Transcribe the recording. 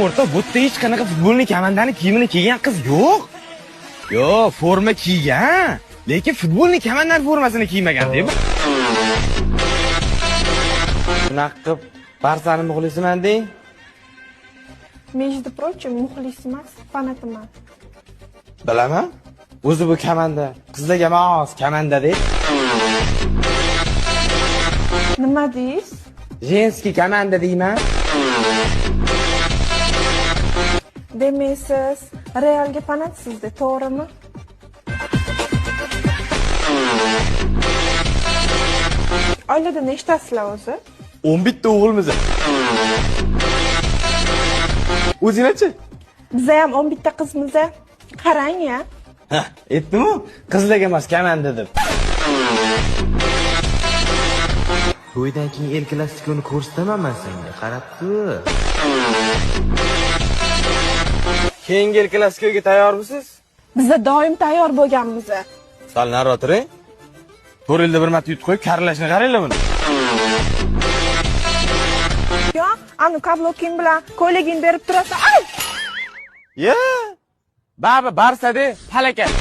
O'rtoq, bu yerda hech qanaqa futbolni komandani kiyimini kiygan qiz yo'q. Yo'q, forma kiygan, lekin futbolni komandani formasini kiymagan deb. Shunaqa qilib Barsani muxlisiman deng. Между прочим, muxlis emas, fanatiman. Bilaman. O'zi bu komanda qizlarga mos komanda deb. Nima deysiz? Женский komanda deyman. Demak, siz Realga fanatsizda, to'g'rimi? Oilada nechtasizlar o'zi? 11 ta o'g'ilmiz. O'zinglarchi? Biza ham 11 ta qizmiz. Qarang ya. Ha, aytdim-ku, qizlarga mos komanda deb. To'ydan keyin El Klasikoni ko'rsataman men senga, qarab tur. Keyingi El Klasikoga tayyormisiz? Biza doim tayyor bo'lganmiz. Sal nari o'tiring. 4 yilda bir marta yutib qo'yib, karlashni qaranglar buni. Yo, anu kabloking bilan ko'ylagingni berib turasan. Ay! Ya! Baba Barsa-de, palakat.